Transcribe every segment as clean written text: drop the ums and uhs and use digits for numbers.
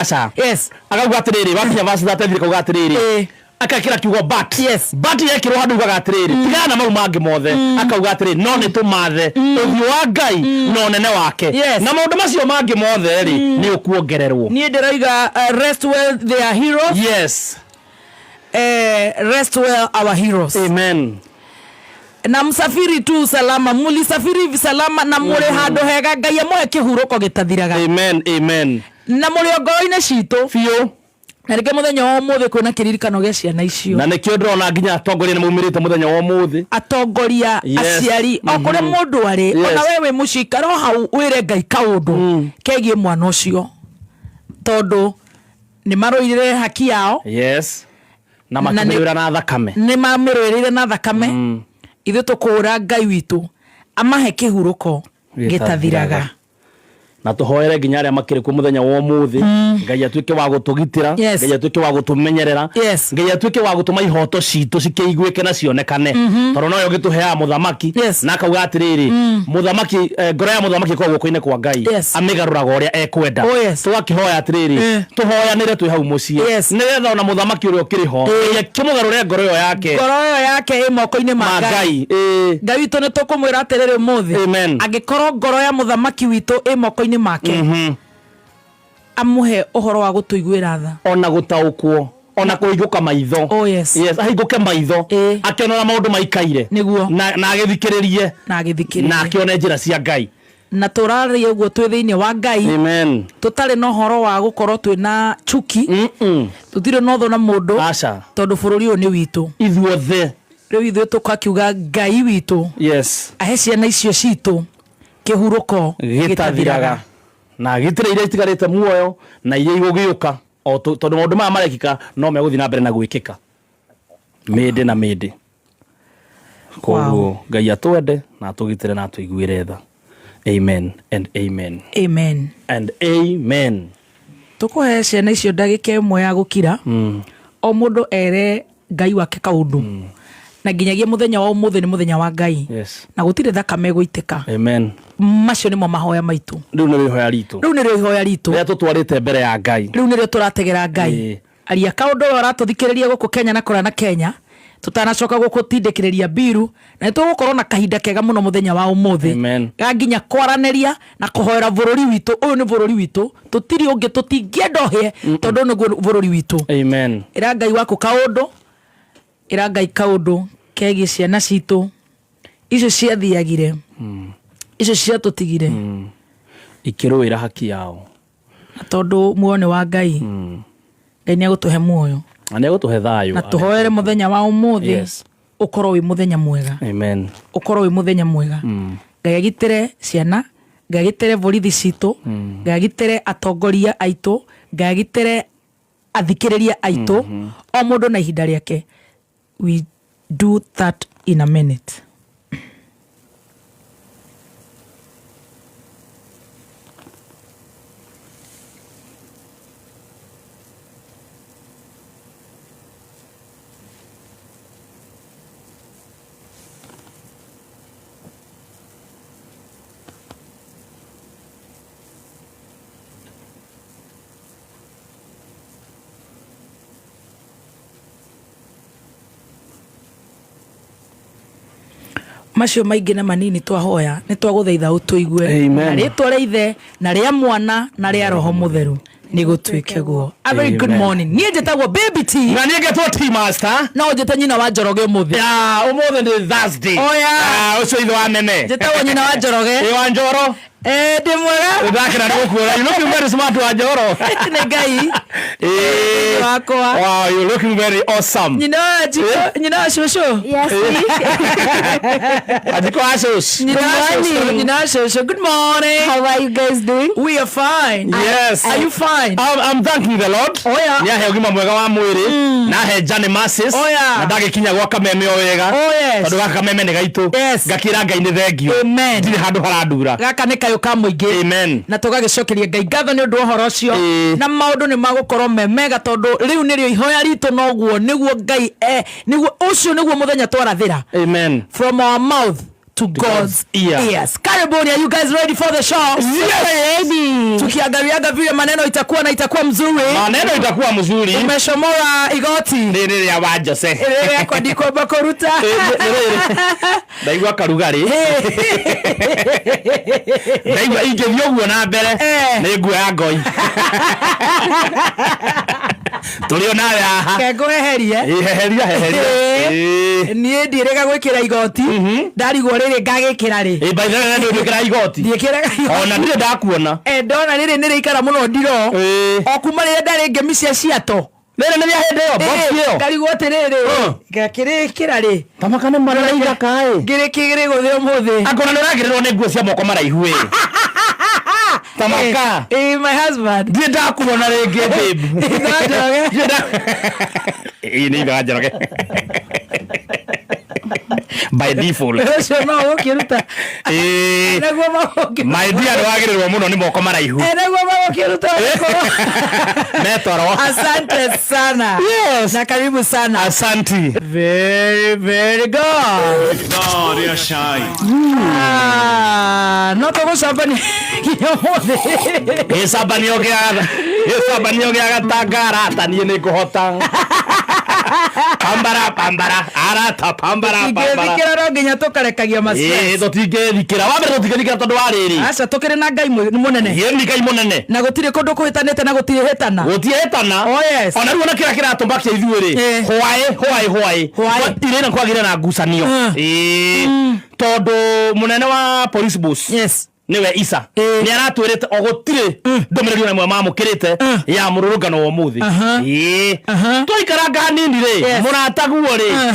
Aca. Yes. Akauga atĩrĩrĩ, wakinya verse 33 akauga atĩrĩrĩ, akekĩra kiugo but. Yes. But yekĩrwo handũ ugaga atĩrĩrĩ, tigana na mau mangĩ mothe, akauga atĩrĩrĩ, no nĩ tũmathe ũthiũ wa Ngai na ũnene wake, na maũndũ macio mangĩ mothe rĩ, nĩ ũkuongererwo. Niĩ ndĩroiga rest well their heroes. Rest well our heroes. Amen. Na msafiri tu salama, mulisafiri salama na mũrĩ handũ hega. Ngai amũhe kĩhurũko gĩtathiraga. Amen, amen. Na mũrĩ o ngoro-inĩ citũ. Biũ. Na rĩngĩ mũthenya wa ũmũthĩ kwĩna kĩririkano gĩa ciana icio. Na nĩkĩo ndĩrona nginya atongoria nĩ maumĩrĩte mũthenya wa ũmũthĩ. Atongoria, aciari, o kũrĩa mũndũ arĩ, ona we wĩ mũciĩ, ikara o hau wĩre Ngai kaũndũ kegiĩ mwana ũcio, tondũ nĩ marũirĩre haki yao. Yes, na Na makĩmĩrũĩra na thakame. Nĩ mamĩrũĩrĩire na thakame. Ithuĩ tũkũũra Ngai witũ amahe kĩhurũko gĩtathiraga. Na tũhoere nginya arĩa makĩrĩ kuo mũthenya wa ũmũthĩ, Ngai atuĩke wa gũtũgitĩra, Ngai atuĩke wa gũtũmenyerera, Ngai atuĩke wa gũtũma ihoto citũ cikĩiguĩke na cionekane, tondũ noyo ũgĩtũheaga mũthamaki. Na akauga atĩrĩrĩ, mũthamaki, ngoro ya mũthamaki ĩkoragwo guoko-inĩ kwa Ngai, amĩgarũraga ũrĩa ekwenda. Oh, yes. Tũgakĩhoya atĩrĩrĩ, tũhoyanĩre twĩ hau mũciĩ, nĩgetha ona mũthamaki ũrĩa ũkĩrĩ ho, Ngai akĩmũgarũre ngoro ĩyo yake. Ngoro ĩyo yake ĩ moko-inĩ ma ma Ngai. Ngai. Ĩĩ. Ngai witũ, nĩ tũkũmwĩra atĩrĩrĩ ũmũthĩ, Amen. Angĩkorwo ngoro ya mũthamaki witũ ĩ moko-inĩ make, amũhe ũhoro wa gũtũiguĩra tha. Ona gũtaũkwo, ona kũhingũka maitho. Oh, yes. Yes, ahingũke maitho, akĩona ũrĩa maũndũ maikaire. Na agĩthikĩrĩrie. Na agĩthikĩrĩrie. Na akĩone njĩra cia Ngai. Na tũraria ũguo twĩ thĩinĩ wa Ngai. Amen. Tũtarĩ na ũhoro wa gũkorwo twĩna chuki. Tũtirĩ na ũthũ na mũndũ. Aca. Tondũ bũrũri ũyũ nĩ witũ. Ithuothe. Rĩu ithuĩ tũkakiuga Ngai witũ ahe ciana icio citũ kĩhurũko gĩtathiraga, na gitĩre iria itigarĩte muoyo na iria igũgĩũka, o tondũ maũndũ maya marekĩka no megũthiĩ na mbere na gwĩkĩka mĩndĩ na mĩndĩ. Koguo Ngai atwende na atũgitĩre na atũiguĩre tha. Amen and amen. Amen. And amen. Tũkũhe ciana icio ndagĩka ĩmwe ya gũkira, o mũndũ ere Ngai wake kaũndũ, na nginyagia mũthenya wa ũmũthĩ nĩ mũthenya wa Ngai, na gũtirĩ thakame ĩgũitĩka. Amen. Macio nĩmo mahoya maitũ. Rĩu nĩrĩo ihoya ritũ. Rĩu nĩrĩo ihoya ritũ. Rĩrĩa tũtwarĩte mbere ya Ngai. Rĩu nĩrĩo tũrategera Ngai. Aria kaũndũ we ũratũthikĩrĩria gũkũ Kenya na kũrĩa na Kenya, tũtanacoka gũkũtindĩkĩrĩria mbiru, na nĩ tũgũkorwo na kahinda kega mũno mũthenya wa ũmũthĩ. Amen. Ga nginya kwaranĩria na kũhoera bũrũri witũ. Ũyũ nĩ bũrũri witũ, tũtirĩ ũngĩ, tũtingĩenda ũhĩe, tondũ ũyũ nĩguo bũrũri witũ. Amen. Ĩra Ngai waku kaũndũ, ĩra Ngai kaũndũ kegiĩ ciana citũ icio ciathiagire, icio ciatũtigire, ikĩrũĩra haki yao. Na tondũ muoyo nĩ wa Ngai, Ngai nĩ egũtũhe muoyo. Na nĩ egũtũhe thayũ. Na tũhoere mũthenya wa ũmũthĩ ũkorwo wĩ mũthenya mwega. Amen. Ũkorwo wĩ mũthenya mwega. Ngai agitĩre ciana, Ngai agitĩre borithi citũ, Ngai agitĩre atongoria aitũ, Ngai agitĩre athikĩrĩria aitũ, o mũndũ na ihinda rĩake. We do that in a minute. Macio maingĩ na manini twahoya, nĩ twagũthaitha ũtũigue. Amen. Na rĩtwa rĩa Ithe na rĩa Mwana na rĩa Roho Mũtheru, nĩ gũtuĩke guo. A very good Amen. morning. Niĩ njĩtagwo Baby T. Na niĩ ngetwo T Master. No njĩte nyina wa Njoroge ũmũthĩ. Ya, ũmũthĩ nĩ Thursday. Oh, yeah. Ah, ũcio ithe wa mene. Njĩtagwo nyina wa Njoroge. Ĩ wa Njoro. Ndĩ mwega. Ndakena nĩ gũkuona. You looking very smart, wa Njoro. Nĩ Ngai. Wakwa. Wow, you looking very awesome. Nyina wa Njiko, nyina wa cũcũ. Yes. Wanjikũ wa cũcũ. Nyina wa Good cũcũ, morning. nyina wa cũcũ. Good morning. How are you guys doing? We are fine. Yes. Are you fine? I'm thanking the Lord. Oh, yeah. Nĩ ahe ũgima mwega wa mwĩrĩ na ahe Johnny Masses Oh, yeah. na ndagĩkinya gwa kameme o wega, Oh, yes. tondũ gaka kameme nĩ gaitũ. Yes. Ngakĩra Ngai nĩ thengio. Amen. Ndirĩ handũ harandura. Gaka nĩ kayũ ka mũingĩ. Amen. Na tũgagĩcokeria Ngai ngatho nĩ ũndũ wa ũhoro ũcio. Na maũndũ nĩ magũkorwo me mega, tondũ rĩu nĩrĩo ihoya ritũ, noguo nĩguo Ngai nĩguo ũcio nĩguo mũthenya twarathĩra. Amen. From our mouth to to God's ear. ears. Karibuni, are you guys ready for the show? Yes. Tukiangaliaga vile maneno itakuwa na itakuwa mzuri. Maneno itakuwa mzuri. Umeshomora igoti Rĩrĩ rĩa wa Jose. rĩrĩa kwandikwo bakoruta. Ndaigua karugarĩ. Ndaigua ingĩthiĩ ũguo na mbere Eh. nĩ nguoya ngoi. Tũrĩ o nawe haha. Kengũheherie. Ĩ, Heheria heheria. Eh. Ĩ. Niĩ ndiĩrĩga gwĩkĩra igoti ndarigwo rĩrĩ ngagĩkĩra rĩ. Ĩ, by the way, nĩ ũndwĩkĩra igoti. Ndiĩkĩraga igoti. Ona ndirĩ ndakuona. Eh, ndona rĩrĩ nĩ rĩikara mũno ndiro. Ĩ. O kuma rĩrĩa ndarĩ ngemi cia ciato. Rĩrĩ nĩ rĩa hĩndĩ ĩyo, box ĩyo. Ngarigwo atĩrĩrĩ Mm. ngakĩrĩkĩra rĩ. Tamaka nĩ maraiga kaĩ. Ngĩrĩkĩrĩ gũthĩ ũmũthĩ. Angona nĩ ũragĩrĩrwo nĩ nguo cia moko maraihu ĩ. Tamaka. Eh, my husband. Ndirĩ ndakuona rĩngĩ babe. Itha Njoroge. Ndirĩ nda- Ĩ, nĩ itha wa Njoroge. By default. Ũcio no ũgũkĩruta. Ĩ. Naguo magũkĩ- My dear nĩ wagĩrĩrwo mũno nĩ moko maraihu. Eh, naguo magũkĩruta ũgĩkorwo. Metoro. Asante sana. Yes. Na karibu sana. Asanti. Very, very good. Ah, no tũgũcambania nginya ũmũthĩ. Gĩcambanio gĩa gĩcambanio gĩa gatanga arata niĩ nĩ ngũhota. Pambara pambara arata pambara pambara. Tũtingĩthikĩra no nginya tũkarekagia ma Ĩ stress. tũtingĩthikĩra. Wa mbere tũtingĩthikĩra tondũ wa rĩrĩ. Aca tũkĩrĩ na Ngai mũnene. Ĩ nĩ Ngai mũnene. Na gũtirĩ kũndũ kũhĩtanĩte na gũtirĩ hĩtana. Gũtiĩtana. Oh, yes. Ona rĩu ona kĩrĩa kĩratũmakia ithuĩ rĩ. Eh. Hwaĩ hwaĩ hwaĩ. Hwaĩ. Irĩ na kwagĩrĩra na ngucanio. Mm. Ĩ tondũ mũnene wa police boss Yes. niwe Isa Eh. nä aratwä rä te o gå tirä ndå mä rä ri ona ĩmwe mamå kä rä te ya må rå rå ngano wa å må thä Aha. Aha. twaikaranga hanini rä Yes. må rataguo rä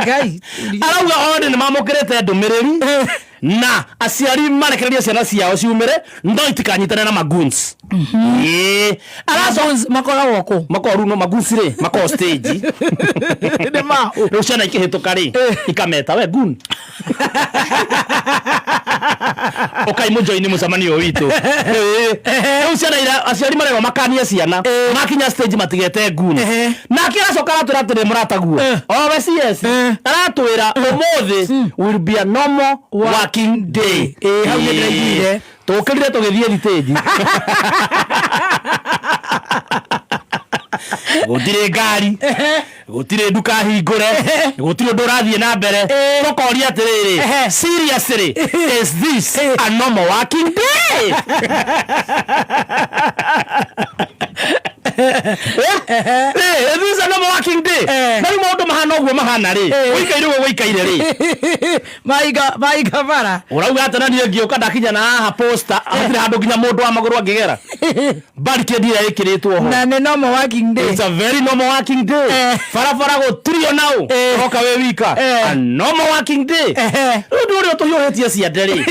Ngai. arauga one nä mamå kä rä te ndå mä rä ri na aciari marekererie ciana ciao ciumä re no itikanyitane na maguns ä aracoka Maguns makoragwo kũ? makorwo rä u no maguns rä makorwo stage Nĩ ma ũ? rä u ciana ikä hä tå ka rä ikameta we gun ukai må joini må cemanio å witå rä u ciana ira aciari marerwo makanie ciana makinya stage matigete gun Ehe. nake aracoka aratwä ra atä rä må rataguo owe cs aratwä ra å må thä will be a normal working day Ĩ, hau nĩ ndĩraiguire. tå kä rire tå gä thiä thitĩnji gũtirĩ ngari gũtirĩ nduka hingũre gũtirĩ ũndũ ũrathiĩ na mbere tũkoria atĩrĩrĩ Ehe. seriously is this a normal working day Eh, is this a normal working day Eh. na rĩu maũndũ mahana ũguo mahana rĩ Eh. ũikaire ũguo ũikaire rĩ Maiga maiga bara. ũrauga atĩ na niĩ ngĩũka ndakinya na haha posta hatirĩ handũ nginya mũndũ wa magũrũ angĩgera barricade ĩrĩa ĩkĩrĩtwo ho Na nĩ normal working day. It's a very normal working day. Eh. Barabara gũtirio nau. Eh. Ũroka wĩ wika. Eh. A normal working day. Ehe. Rĩu ũndũ ũrĩa tũhiũhĩtie ciande rĩ.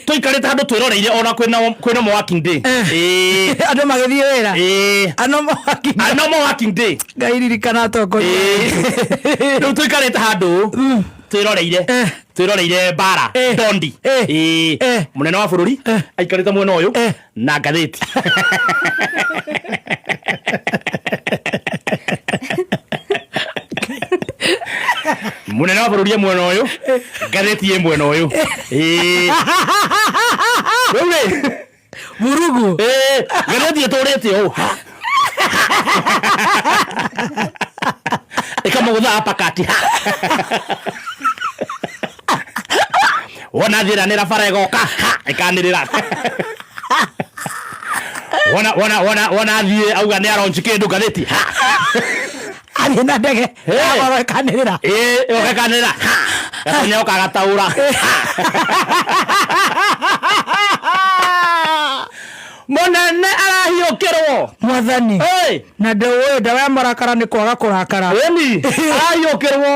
Tũikarĩte handũ twĩroreire ona kwĩna kwĩ normal working day. Ĩĩ. Andũ magĩthiĩ wĩra. Ĩĩ. A normal working A normal working day. Ngai ririkana atongoria. Ĩĩ. Rĩu tũikarĩte handũ twĩroreire Eh. twĩroreire mbara Eh. ndondi Eh. Ĩĩ. Eh. mũnene wa bũrũri aikarĩte mwena ũyũ Eh. na ngathĩti mũnene wa bũrũri e mwena ũyũ ngathĩti ĩ mwena ũyũ Ĩĩ. rĩu rĩ Vurugu. ĩĩ, ngathĩti ĩtũrĩte ũũ ha. ĩkamũgũtha apakati wona thiranĩra bara ĩgoka ha, ĩkanĩrĩra wona wona wona wona thiĩ auga nĩ aronji kĩndũ ngathĩti ha. Athiĩ na ndege. Eh. Akorwo ĩkanĩrĩra. ĩĩ ĩgoka ĩkanĩrĩra ha. gatonyo kagataũra mũnene arahiũkĩrwo Mwathani. Ĩĩ. Na ndũĩ ndawa ya marakara nĩ kwaga kũrakara. ĩni arahiũkĩrwo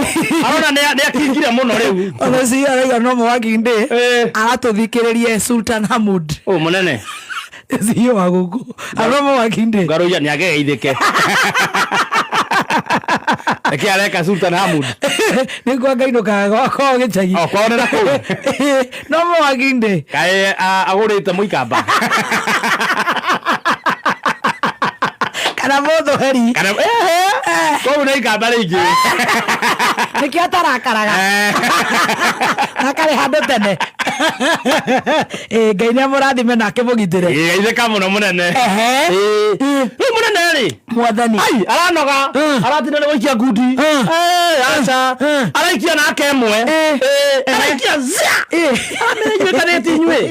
arona nĩ akingire mũno rĩu Ona ũcio arauga normal working day. Ĩĩ. Aratũthikĩrĩrie Sultan Hamud. Ũ mũnene CEO wa gũkũ. A normal working day. ngarũia nĩ agegeithĩke Nĩkĩ areka Sultan Hamud Nĩ kwa ngainũkaga gwakwa gĩcagi. O, kwao nĩ na kũu? Normal working day. kaĩ agũrĩte mũikamba Kana mũthũheri. Kana ehe kũu nĩ ikamba rĩingĩ. Nĩkĩo atarakaraga. Akarĩ handũ tene. Ĩ, Ngai nĩ amũrathime na akĩmũgitĩre. Geithĩka mũno mũnene. Ehe. Ĩĩ. Rĩu mũnene rĩ, Mwathani. Ai, aranoga. Aratinda nĩ gũikia ngundi. Eh, aca. Araikia nake ĩmwe. Eh, araikia zia. Aramenya inyuĩ ngathĩti inyuĩ.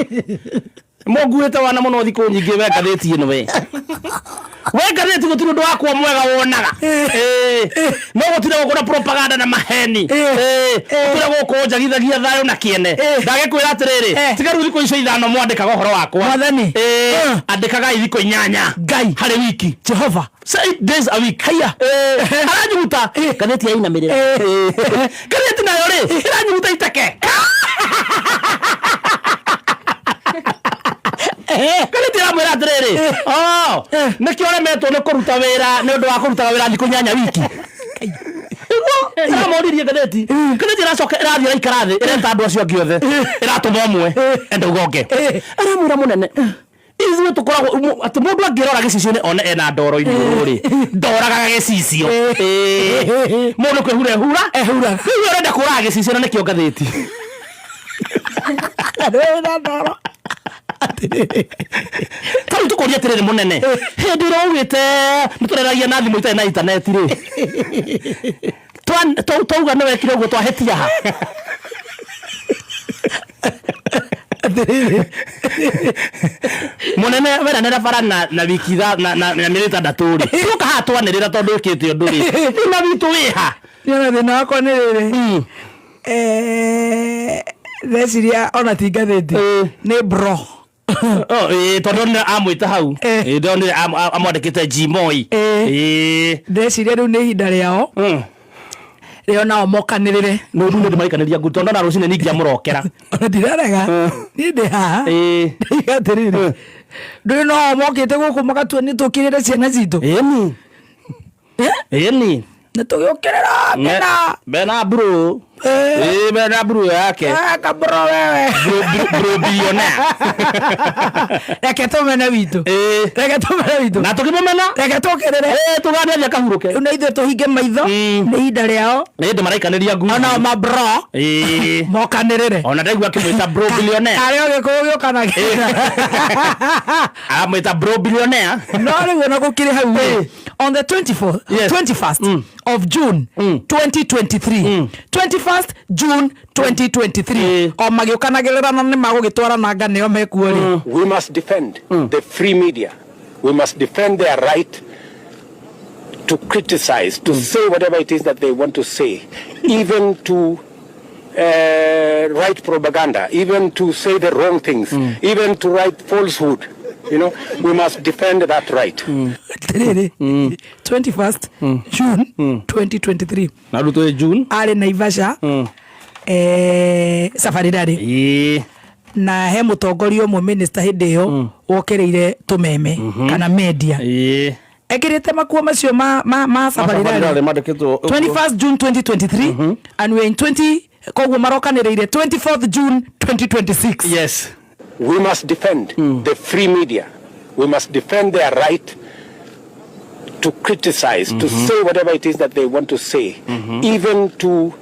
Mũnguĩte wana mũno thikũ nyingĩ we ngathĩti ĩno we. We ngathĩti gũtirĩ ũndũ wakwa mwega wonaga. Eh, no gũtirĩ gũkũ na propaganda na maheni. Eh, gũtirĩ gũkũ njagithagia thayũ na kĩene. Ndagĩkwĩra atĩrĩrĩ, tiga rĩu thikũ icio ithano mwandĩkaga ũhoro wakwa. Mwathani. Eh, andĩkagai thikũ inyanya. Ngai. Harĩ wiki. Jehova. 8 days a week. Haiya. Eh, aranyuguta ngathĩti yainamĩrĩra. Ngathĩti nayo rĩ ĩranyuguta iteke. Ngathĩti ĩramwĩra atĩrĩrĩ, oh, nĩkĩo ũremetwo nĩ kũruta wĩra nĩ ũndũ wa kũrutaga wĩra thikũ inyanya wiki. Nĩguo ĩramoririe ngathĩti. Ngathĩti ĩracoka ĩrathiĩ ĩraikara thĩ, ĩreta andũ acio angĩ othe, ĩratũma ũmwe enda uga ũngĩ. Aramwĩra mũnene, ithuĩ tũkoragwo atĩ mũndũ angĩrora gĩcicio-inĩ one ena ndoro iniũrũ rĩ, ndoragaga gĩcicio. Ĩĩ. Mũndũ kwĩhura ehura. Ehuraga. Rĩu we ũrenda kũraga gĩcicio na nĩkĩo ngathĩti. Wĩna ndoro. Ta rĩu tũkũria atĩrĩrĩ mũnene, hĩndĩ ĩrĩa augĩte nĩ tũreragia na thimũ itarĩ na intaneti rĩ, twauga nĩ wekire ũguo twahĩtia ha? Atĩrĩrĩ. Mũnene weranĩra bara na wiki na mĩeri ĩtandatũ rĩ, tuoka haha twanĩrĩra tondũ wĩkĩte ũndũ rĩ, thĩna witũ wĩha? Niĩ ona thĩna wakwa nĩ rĩrĩ. Ndeciria ona ti ngathĩti. Nĩ bro. Oh, ĩĩ, tondũ nĩ amwĩta hau. Ĩĩ, ndonire amwandĩkĩte G Moi. Ĩĩ. Ndeciria rĩu nĩ ihinda rĩao rĩo nao mokanĩrĩre. Nĩ ũndũ nĩ maikanĩria ngundi tondũ na rũcinĩ ningĩ amũrokera. Ona ndirarega. Niĩ ndĩ haha. Ndaiga atĩrĩrĩ, ndũĩ no mokĩte gũkũ magatua nĩ tũkĩrĩre ciana citũ. Ĩni. Ĩni. Nĩ tũgĩũkĩrĩra mena. Bena bro. Ĩĩ, bena bro yake. Kabro wewe. Bro billionaire. Reke tũmene witũ. Reke tũmene witũ. Na tũkĩmũmena. Reke tũkĩrĩre. Ĩĩ, tũgane athiĩ akahurũke. Rĩu na ithuĩ tũhinge maitho. Nĩ ihinda rĩao. Nĩ hĩndĩ maraikanĩria ngundi. Onao mabro. Mokanĩrĩre. Ona ndaigua akĩmwĩta bro billionaire. Karĩ o gĩkũyũ gĩũkanagia. Aramwĩta bro billionaire. No rĩu ona gũkĩrĩ hau rĩ, on the 24th, 21st of June 2023, 21st June 2023, o magĩũkanagĩrĩra na nĩ magũgĩtwarana nganĩo mekuo rĩ. We must defend the free media. We must defend their right to criticize, to say whatever it is that they want to say, even to write propaganda, even to say the wrong things, even to write falsehood. We must defend that right. Atĩrĩrĩ, 21st June 2023. Na rĩu twĩ June. Arĩ Naivasha, Safari Rally. Na he mũtongoria ũmwe minister hĩndĩ ĩyo wokĩrĩire tũmeme kana media. Ekĩrĩte makuo macio ma Safari Rally. Mandĩkĩtwo. 21st June 2023, and we're in 20, koguo marokanĩrĩire 24th June 2026. Yes. We must defend the free media. We must defend their right to criticize, to say whatever it is that they want to say, even to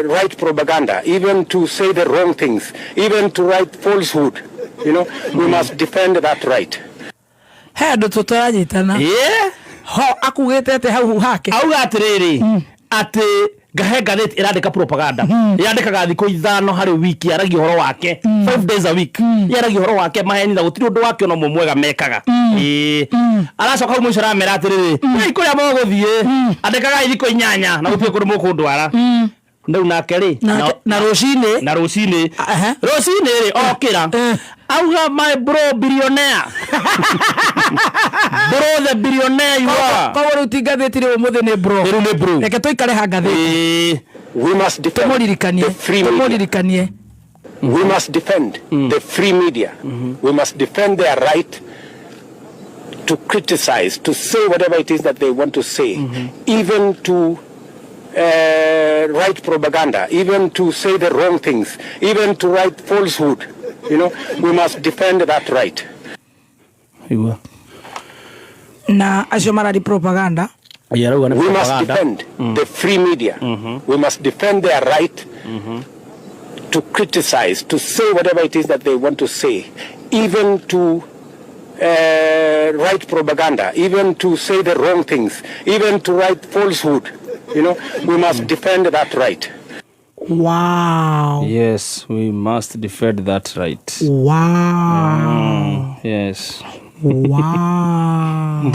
write propaganda, even to say the wrong things, even to write falsehood. We must defend that right. He andũ tũtaranyitana. Ho akugĩte atĩ hau hake. Auga atĩrĩrĩ, atĩ ngahe ngathĩti ĩrandĩka propaganda, yandĩkaga thikũ ithano harĩ wiki, yaragia ũhoro wake 5 days a week, yaragia ũhoro wake maheni na gũtirĩ ũndũ wake ona ũmwe mwega mekaga. Ĩĩ. Aracoka hau mũico aramera atĩrĩrĩ, "Ĩ, kũrĩa mũgũthiĩ andĩkagai thikũ inyanya na gũtirĩ kũndũ mũkũndwara." Rĩu nake rĩ, Na rũcinĩ. Na rũcinĩ. Rũcinĩ rĩ, okĩra auga, "My bro billionaire, bro the billionaire you are." Koguo rĩu ti ngathĩti rĩu ũmũthĩ nĩ bro. Rĩu nĩ bro. Reke tũikare ha ngathĩti. We must defend Tũmũririkanie. the free media. Tũmũririkanie. We must defend the free media. We must defend their right to criticize, to say whatever it is that they want to say, even to write propaganda, even to say the wrong things, even to write falsehood. We must defend that right. Igua. Na acio marari propaganda. Ĩĩ, arauga nĩ We must propaganda. defend the free media. We must defend their right to criticize, to say whatever it is that they want to say, even to write propaganda, even to say the wrong things, even to write falsehood. We must defend that right. Wow. Yes, we must defend that right. Wow. Yes. Wow.